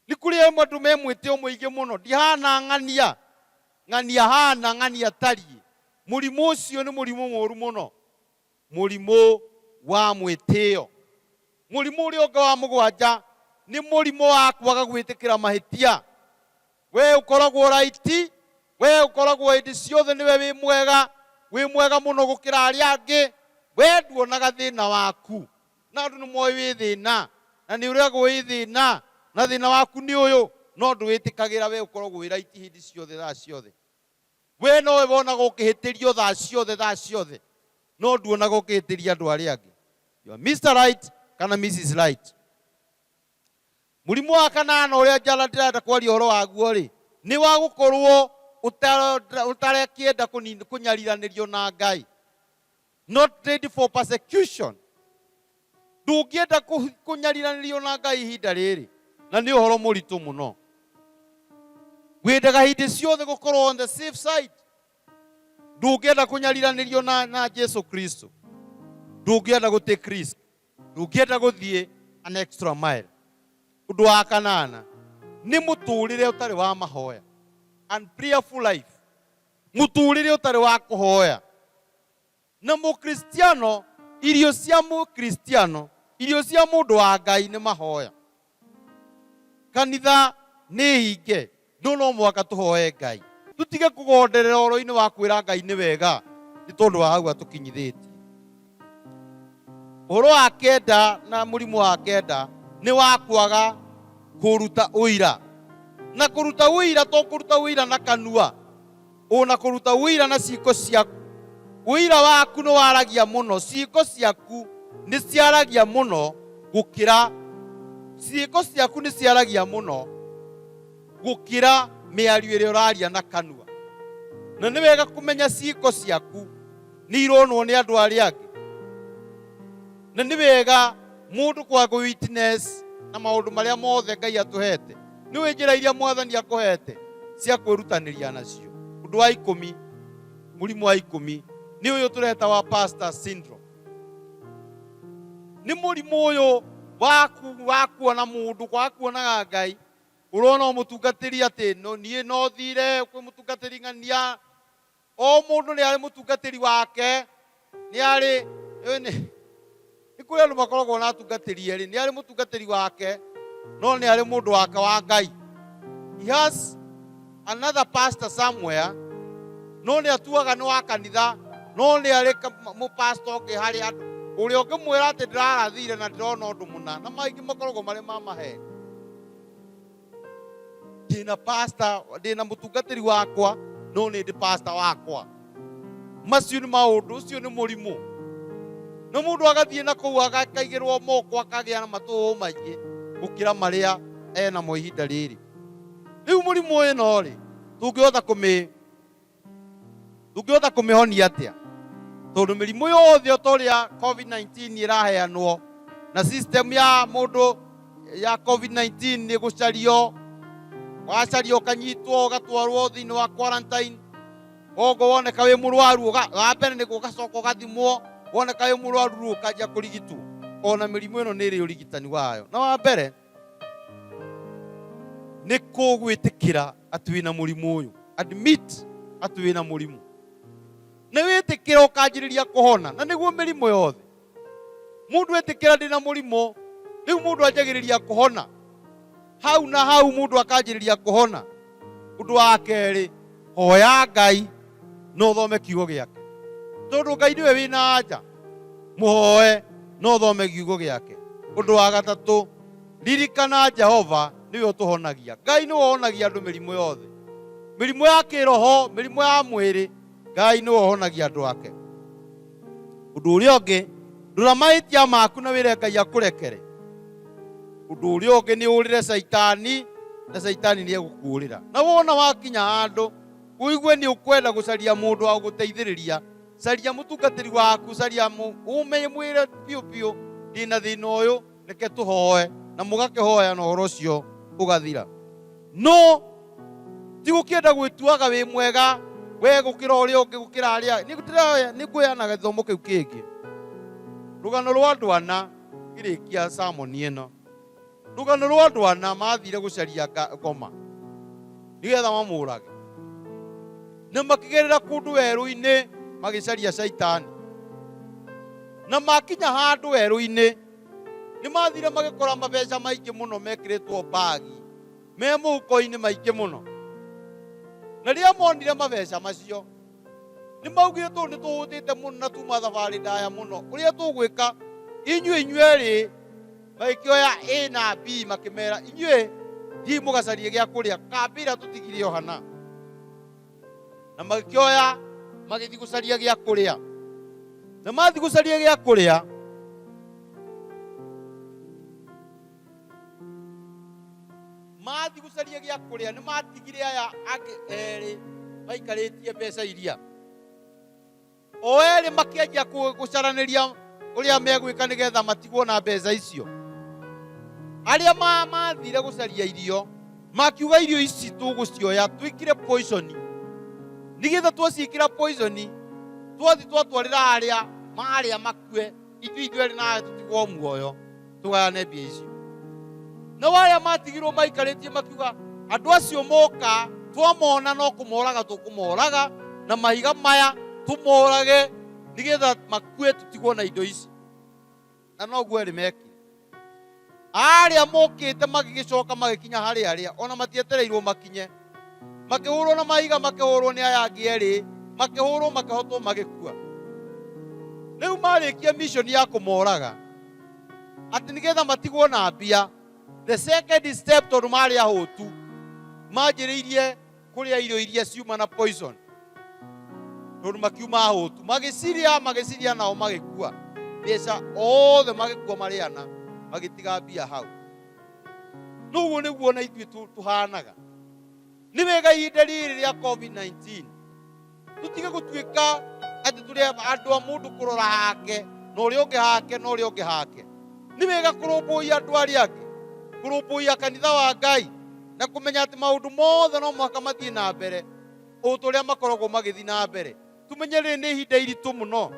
Nĩ kũrĩ andũ me mwĩtĩo mũingĩ mũno, ndihana ng'ania, ng'ania hana, ng'ania tariĩ. Mũrimũ ũcio nĩ mũrimũ mũru mũno, mũrimũ wa mwĩtĩo. Mũrimũ ũrĩa ũngĩ wa mũgwanja nĩ mũrimũ wa kwaga gwĩtĩkĩra mahĩtia. We ũkoragwo right, we ũkoragwo hĩndĩ ciothe nĩwe wĩ mwega, wĩ mwega mũno gũkĩra arĩa angĩ. We nduonaga thĩna waku, na andũ nĩ moĩ wĩ thĩna, na nĩ ũragwo wĩ thĩna, na thĩna waku nĩ ũyũ, no ndwĩtĩkagĩra we ũkoragwo wĩ right hĩndĩ ciothe, thaa ciothe. We nowe wonaga ũkĩhĩtĩrio thaa ciothe, thaa ciothe, no nduonaga ũkĩhĩtĩria andũ arĩa angĩ. You are Mr. Right kana Mrs. Right. Mũrimũ wa kanana ũrĩa njara ndĩrenda kwaria ũhoro waguo rĩ, nĩ wa gũkorwo ũtarekĩenda kũnyariranĩrio na Ngai. Not ready for persecution. Ndũngĩenda kũnyariranĩrio na Ngai ihinda rĩrĩ, na nĩ ũhoro mũritũ mũno. Wendaga hĩndĩ ciothe gũkorwo on the safe side. Ndũngĩenda kũnyariranĩrio na Jesu Kristo. Ndũngĩenda gũ take risk. Ndũngĩenda gũthiĩ an extra mile. Ũndũ wa kanana nĩ mũtũrĩre ũtarĩ wa mahoya, and prayerful life. Mũtũrĩre ũtarĩ wa kũhoya. Na mũkristiano, irio cia mũkristiano, irio cia mũndũ wa Ngai nĩ mahoya. Kanitha nĩ hinge, no no mũhaka tũhoe Ngai. Tũtige kũgonderera ũhoro-inĩ wa kwĩra Ngai nĩ wega, nĩ tondũ wa hau atũkinyithĩtie. Ũhoro wa kenda na mũrimũ wa kenda nĩ wa kwaga kũruta ũira. Na kũruta ũira to kũruta ũira na kanua, ona kũruta ũira na ciĩko ciaku. Ũira waku nĩ waragia mũno, ciĩko ciaku nĩ ciaragia mũno gũkĩra, ciĩko ciaku nĩ ciaragia mũno gũkĩra mĩario ĩrĩa ũraria na kanua. Na nĩ wega kũmenya ciĩko ciaku nĩ ironwo nĩ andũ arĩa angĩ. Na nĩ wega mũndũ kwaga witness na maũndũ marĩa mothe Ngai atũhete. Nĩ wĩ njĩra iria Mwathani akũhete cia kwĩrutanĩria nacio. Ũndũ wa ikũmi, mũrimũ wa ikũmi nĩ ũyũ tũreta wa pastor syndrome. Nĩ mũrimũ ũyũ wa kuona mũndũ, kwaga kuonaga Ngai. Ũrona o mũtungatĩri atĩ no, niĩ no thire kwĩ mũtungatĩri ng'ania. O mũndũ nĩ arĩ mũtungatĩri wake. Nĩ arĩ nĩ nĩ kũrĩ andũ makoragwo na atungatĩri erĩ, nĩ arĩ mũtungatĩri wake no nĩ arĩ mũndũ wake wa Ngai. He has another pastor somewhere, no nĩ atuaga nĩ wa kanitha, no nĩ arĩ mũpastor ũngĩ harĩ andũ ũrĩa ũngĩmwĩra atĩ ndĩrarathire na ndĩrona ũndũ mũna, na maingĩ makoragwo marĩ ma maheni. Ndĩna pastor, ndĩna mũtungatĩri wakwa, no nĩ ndĩ pastor wakwa. Macio nĩ maũndũ, ũcio nĩ mũrimũ. Na mũndũ agathiĩ na kũu akaigĩrwo moko akagĩa na matũhũhũ maingĩ gũkĩra marĩa enamo ihinda rĩrĩ. Rĩu mũrimũ ĩno rĩ, tũngĩhota kũmĩ tũngĩhota kũmĩhonia atĩa? Tondũ mĩrimũ yothe o ta ũrĩa COVID-19 ĩraheanwo na system ya mũndũ ya COVID-19 nĩ gũcario, wacario ũkanyitwo ũgatwarwo thĩinĩ wa quarantine, koguo woneka wĩ mũrwaru wa mbere nĩ ũgacoka ũgathimwo, woneka wĩ mũrwaru rĩu ũkanjia kũrigitwo. Ona mĩrimũ ĩno nĩ ĩrĩ ũrigitani wayo. Na wa mbere nĩ kũgwĩtĩkĩra atĩ wĩna mũrimũ ũyũ, admit atĩ wĩna mũrimũ, nĩ wĩtĩkĩra ũkanjĩrĩria kũhona. Na nĩguo mĩrimũ yothe mũndũ etĩkĩra ndĩna mũrimũ, rĩu mũndũ anjagĩrĩria kũhona hau na hau, mũndũ akanjĩrĩria kũhona. Ũndũ wa kerĩ, hoya Ngai na ũthome kiugo gĩake, tondũ Ngai nĩwe wĩna anja, mũhoe na ũthome kiugo gĩake. Ũndũ wa gatatũ, ririkana Jehova nĩwe ũtũhonagia. Ngai nĩwe ũhonagia andũ mĩrimũ yothe, mĩrimũ ya kĩroho, mĩrimũ ya mwĩrĩ, Ngai nĩwe ũhonagia andũ ake. Ũndũ ũrĩa ũngĩ, rora mahĩtia maku na wĩre Ngai akũrekere. Ũndũ ũrĩa ũngĩ nĩ ũrĩre Caitani, na Caitani nĩ egũkũũrĩra. Na wona wakinya handũ ũigue nĩ ũkwenda gũcaria mũndũ wa gũgũteithĩrĩria, caria mũtungatĩri waku, caria ũmenye, mwĩre biũ biũ ndĩna thĩna ũyũ, reke tũhoe, na mũgakĩhoya na ũhoro ũcio ũgathira. No ti gũkĩenda gwĩtuaga wĩ mwega we gũkĩra ũrĩa ũngĩ, gũkĩra arĩa. Nĩ ngũheana gĩthomo kĩu kĩngĩ, rũgano rwa andũ ana ngĩrĩkia sermon ĩno. Rũgano rwa andũ ana mathire gũcaria ngoma nĩgetha mamũrage, na makĩgerera kũndũ werũ-inĩ magĩcaria Caitani, na makinya handũ werũ-inĩ nĩ mathire magĩkora mabeca maingĩ mũno mekĩrĩtwo mbagi me mũhuko-inĩ maingĩ mũno. Na rĩrĩa monire mabeca macio nĩ maugire, tondũ nĩ tũhũtĩte mũno na tuma thabarĩ ndaya mũno, ũrĩa tũgwĩka inyuĩ inyuerĩ, magĩkĩoya A na B makĩmera, inyuĩ thiĩ mũgacarie gĩa kũrĩa, kambĩ ĩrĩa tũtigire o hana. Na magĩkĩoya magĩthiĩ gũcaria gĩa kũrĩa, na mathiĩ gũcaria gĩa kũrĩa mathiĩ gũcaria gĩa kũrĩa nĩ matigire aya angĩ erĩ maikarĩtie mbeca iria, o erĩ makĩanjia gũcaranĩria ũrĩa megwĩka nĩgetha matigwo na mbeca icio. Arĩa mathire gũcaria irio makiuga, irio ici tũgũcioya twĩkĩre poison, nĩgetha twaciĩkĩra poison twathi twatwarĩra arĩa marĩa makue, ithuĩ ithuerĩ nawe tũtigwo muoyo, tũgayane mbia icio. No arĩa matigirwo maikarĩtie makiuga, andũ acio moka twamona no kũmoraga tũkũmoraga na mahiga maya, tũmorage nĩgetha makue tũtigwo na indo ici. Na noguo erĩ mekire. Arĩa mokĩte magĩgĩcoka magĩkinya harĩ arĩa ona matietereirwo makinye, makĩhũrwo na mahiga, makĩhũrwo nĩ aya angĩ erĩ, makĩhũrwo, makĩhotwo, magĩkua. Rĩu marĩkia mission ya kũmoraga atĩ nĩgetha matigwo na mbia, the second step, tondũ marĩ ahũtu, manjĩrĩirie kũrĩa irio iria ciuma na poison, tondũ makiuma ahũtu, magĩciria magĩciria nao magĩkua mbeca othe, magĩkua marĩ ana, magĩtiga mbia hau. Noguo nĩguo na ithuĩ tũhanaga. Nĩ wega ihinda rĩrĩ rĩa COVID-19 tũtige gũtuĩka atĩ tũrĩ andũ a mũndũ kũrora hake na ũrĩa ũngĩ hake na ũrĩa ũngĩ hake. Nĩ wega kũrũmbũiya andũ arĩa angĩ, kũrũmbũiya kanitha wa Ngai, na kũmenya atĩ maũndũ mothe no mũhaka mathiĩ na mbere o ta ũrĩa makoragwo magĩthiĩ na mbere. Tumenye rĩrĩ nĩ ihinda iritũ mũno,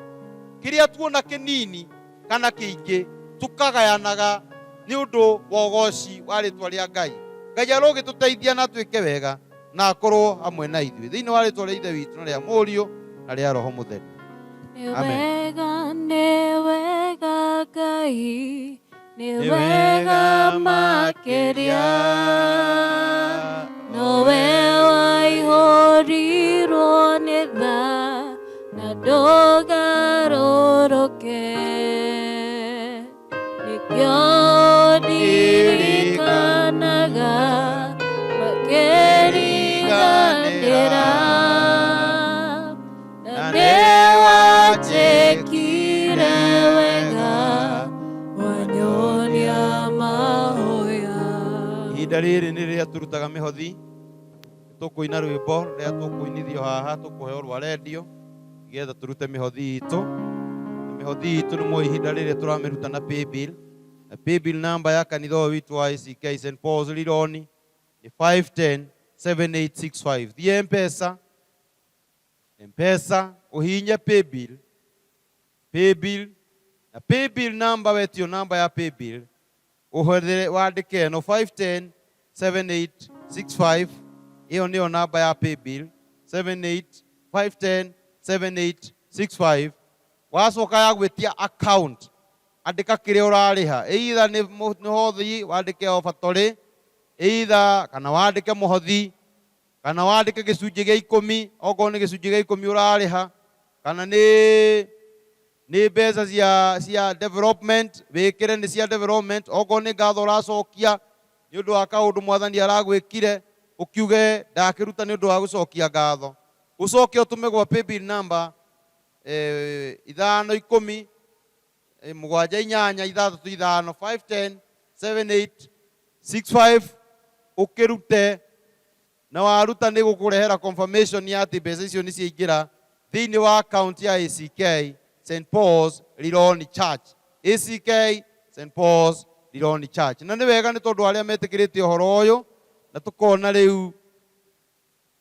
kĩrĩa tuona kĩnini kana kĩingĩ tũkagayanaga nĩ ũndũ wa ũgoci wa rĩtwa rĩa Ngai. Ngai arogĩtũteithia na twĩke wega na akorwo hamwe na ithuĩ, thĩinĩ wa rĩtwa rĩa Ithe witũ na rĩa Mũriũ na rĩa Roho Mũtheru. Nĩ Amen. wega, nĩ wega Ngai, nĩ Nĩ wega wega makĩria. makĩria. Nowe waihũrirwo nĩ tha na ndũgarũrũke. Nĩkĩo ndirikanaga makĩriganĩra na nĩwanjĩkire wega wanyonia mahoya. Ihinda rĩrĩ nĩ rĩrĩa tũrutaga mĩhothi. Tũkũina rwĩmbo rĩrĩa tũkũinithio haha, tũkũheo rwa rendio nĩgetha tũrute mĩhothi itũ. Na mĩhothi itũ nĩ mwe ihinda rĩrĩ tũramĩruta na paybill, na paybill number ya kanitha ũyũ witũ wa ACK St Paul's Rironi nĩ 510 7865. Thiĩ Mpesa, Mpesa ũhihinye paybill, paybill na paybill number, wetio namba ya paybill ũhũthĩre wandĩke ĩno 510 7865. Ĩyo nĩyo namba ya paybill, 78 510 7865. Wacoka ya gwĩtia account, andĩka kĩrĩa ũrarĩha, either nĩ mũhothi wandĩke offertory, either kana wandĩke mũhothi, kana wandĩke gĩcunjĩ gĩa 10, okorwo nĩ gĩcunjĩ gĩa 10 ũrarĩha, kana nĩ mbeca cia development, wĩkĩre nĩ cia development. Okorwo nĩ ngatho ũracokia nĩ ũndũ wa kaũndũ mwathani aragwĩkire, ũkiuge ndakĩruta nĩ ũndũ wa gũcokia ngatho. Ũcoke ũtũme gwa paybill number 5 10 7 8 6 5, 510 7865. Ũkĩrute na waruta nĩ gũkũrehera confirmation ya atĩ mbeca icio nĩ ciaingĩra thĩinĩ wa account ya ACK St Paul's Rironi Church, ACK St Paul's Rironi Church. Na nĩ wega nĩ tondũ arĩa metĩkĩrĩte ũhoro ũyũ na tũkona rĩu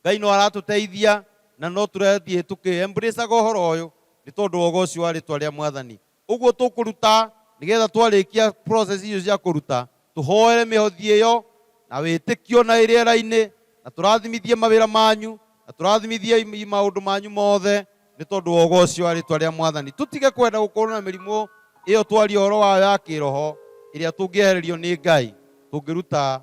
Ngai no aratũteithia na no tũrathiĩ tũkĩ-embraceaga ũhoro ũyũ nĩ tondũ wa ũgoci wa rĩtwa rĩa mwathani. Ũguo tũkũruta nĩgetha twarĩkia process icio cia kũruta, tũhoere mĩhothi ĩyo na wĩtĩkio na rĩera-inĩ, na tũrathimithie mawĩra manyu na tũrathimithie maũndũ manyu mothe nĩ tondũ wa ũgoci wa rĩtwa rĩa mwathani. Tũtige kwenda gũkorwo na mĩrimũ ĩyo twaria ũhoro wayo ya kĩroho ĩrĩa tũngĩehererio nĩ Ngai tũngĩruta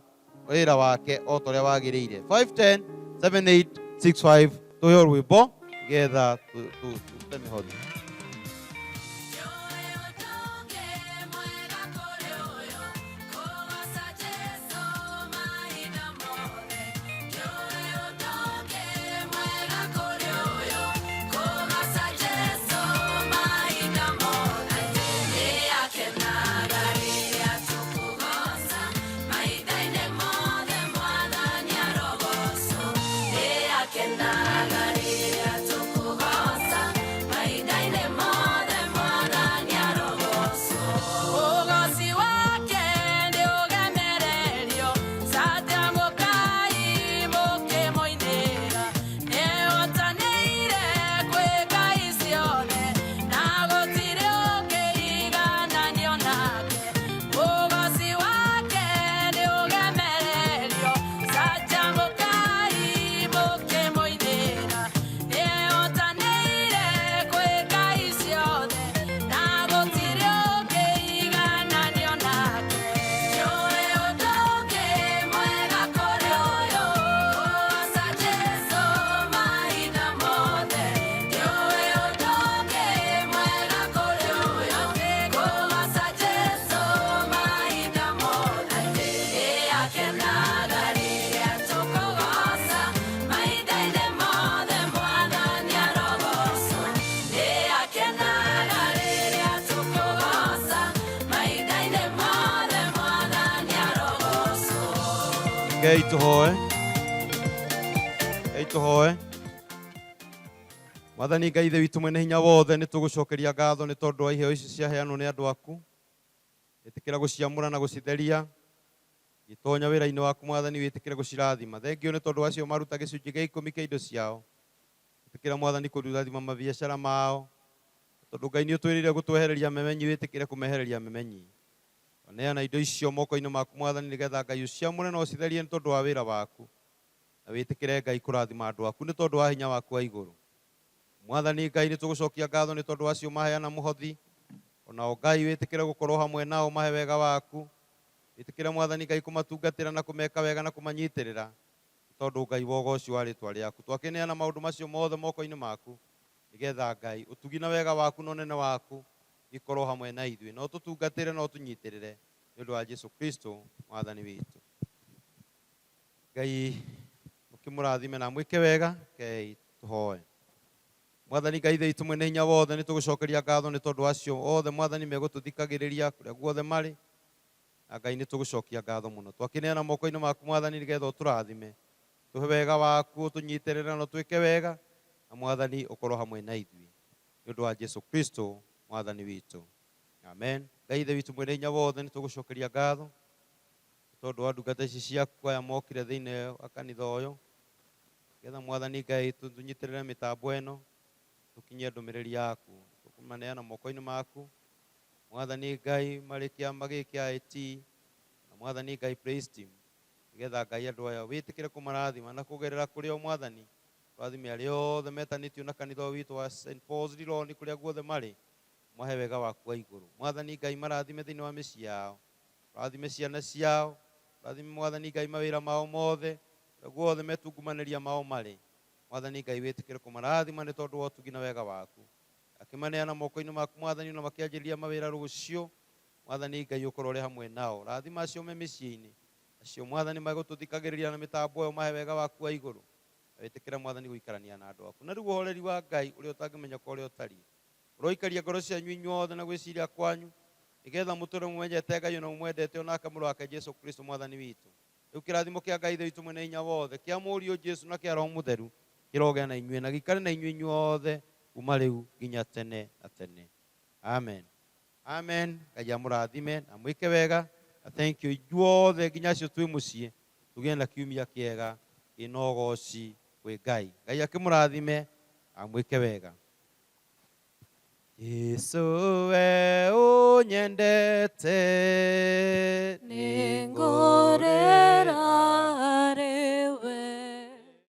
wĩra wake o ta ũrĩa wagĩrĩire. 510 7865. Tũheo rwĩmbo nĩgetha tũrute mĩhothi. Ũgoci wake nĩ ũgemererio catiamũkai mũkĩmũinĩra nĩotanĩire kwĩ ngai ciothe na gũtirĩ ũngĩigananio nake. Ũgoci wake nĩ ũgemererio catiamũkai mũkĩmũinĩra nĩotanĩire kwĩ ngai ciothe na gũtirĩ ũngĩigananio nake. Nĩũĩ ũndũ ũngĩ mwega kũrĩ ũyũ, kũgoca Jesũ mahinda mothe. Nĩũĩ ũndũ ũngĩ mwega kũrĩ ũyũ, kũgoca Jesũ mahinda mothe. Nĩakenaga rĩrĩa tũkũgoca mahinda-inĩ mothe, mwathani arogocwo. Nĩakenaga rĩrĩa tũkũgoca mahinda-inĩ mothe, mwathani arogocwo. Rekei tũhoe, rekei tũhoe. Mwathani Ngai Ithe witũ mwene hinya wothe, nĩ tũgũcokeria ngatho nĩ tondũ wa iheo ici ciaheanwo nĩ andũ aku. Ĩtĩkĩra gũciamũra na gũcitheria gĩtonya wĩra-inĩ waku. Mwathani, wĩtĩkĩre gũcirathima. Thengio nĩ tondũ acio maruta gĩcunjĩ gĩa 10 kĩa indo ciao. Ĩtĩkĩra, mwathani, kũrathima mabiacara mao, tondũ Ngai nĩ ũtwĩrĩire gũtwehereria memenyi, wĩtĩkĩre kũmehereria memenyi. Neana indo icio moko-inĩ maku, mwathani, nĩgetha Ngai ũciamũre na ũcitherie nĩ tondũ wa wĩra waku, na wĩtĩkĩre Ngai kũrathima andũ aku nĩ tondũ wa hinya waku wa igũrũ. Mwathani Ngai nĩ tũgũcokia ngatho nĩ tondũ acio maheana mũhothi. Onao Ngai wĩtĩkĩre gũkorwo hamwe nao mahe wega waku. Wĩtĩkĩre Mwathani Ngai kũmatungatĩra na kũmeka wega na kũmanyitĩrĩra. Tondũ Ngai wa ũgoci wa rĩtwa rĩaku. Twakĩneana maũndũ macio mothe moko-inĩ maku. Nĩgetha Ngai ũtugi na wega waku na ũnene waku ikorwo hamwe na ithuĩ. Na ũtũtungatĩre na ũtũnyitĩrĩre nĩ ũndũ wa Jesu Kristo Mwathani witũ. Ngai mũkĩmũrathime na mwĩke wega, rekei tũhoe. Mwathani Ngai Ithe witũ mwene hinya wothe nĩ tũgũcokeria ngatho nĩ tondũ acio othe Mwathani megũtũthikagĩrĩria kũrĩa guothe marĩ. Na Ngai nĩ tũgũcokia ngatho mũno. Twakĩneana moko-inĩ maku Mwathani nĩgetha ũtũrathime. Tũhe wega waku, ũtũnyitĩrĩre na ũtwĩke wega. Na Mwathani ũkorwo hamwe na ithuĩ. Nĩ ũndũ wa Jesu Kristo Mwathani witũ. Amen. Ngai Ithe witũ mwene hinya wothe nĩ tũgũcokeria ngatho nĩ tondũ wa ndungata ici ciaku aya mokire thĩinĩ wa kanitha ũyũ. Nĩgetha Mwathani Ngai tũnyitĩrĩre mĩtambo ĩno tũkinyie ndũmĩrĩri yaku. Tũkũmaneana moko-inĩ maku. Mwathani Ngai marĩ kĩama gĩkĩ kĩa IT na Mwathani Ngai praise team. Nĩgetha Ngai andũ aya wĩtĩkĩre kũmarathima na kũgerera kũrĩ o Mwathani. Tũrathime arĩa othe metanĩtio na kanitha ũyũ witũ wa St Paul's Rironi kũrĩa guothe marĩ. Mahe wega waku wa igũrũ. Mwathani Ngai marathime thĩinĩ wa mĩciĩ yao. Rathime ciana ciao. Rathime Mwathani Ngai mawĩra mao mothe. Kũrĩa guothe metungumanĩria mao marĩ. Mwathani Ngai wĩtĩkĩre kũmarathima nĩ tondũ wa ũtugi na wega waku. Akĩmaneana moko-inĩ maku Mwathani na makĩanjĩrĩria mawĩra rũciũ. Mwathani Ngai ũkorwo ũrĩ hamwe nao. Rathima acio me mĩciĩ-inĩ. Acio Mwathani megũtũthikagĩrĩria na mĩtambo ĩyo mahe wega waku wa igũrũ. Na wĩtĩkĩre Mwathani gũikarania na andũ aku. Na rĩu ũhoreri wa Ngai ũrĩa ũtangĩmenyeka ũrĩa ũtariĩ. Ũroikaria ngoro cianyu inyuothe na gwĩciria kwanyu nĩgetha mũtũre mũmenyete Ngai na mũmwendete onake mũrũ wake Jesu Kristo Mwathani witũ. Rĩu kĩrathimo kĩa Ngai Ithe witũ mwene hinya wothe, kĩa Mũriũ Jesu na kĩa Roho Mũtheru kĩrogĩa na inyuĩ na gĩikare na inyuĩ inyuothe kuma rĩu nginya tene na tene. Amen. Amen. Ngai amũrathime na mwĩke wega. Na thank you inyuothe nginya acio twĩ mũciĩ tũgĩe na kiumia kĩega kĩna ũgoci kwĩ Ngai. Ngai akĩmũrathime amwĩke wega. Jesu we ũnyendete.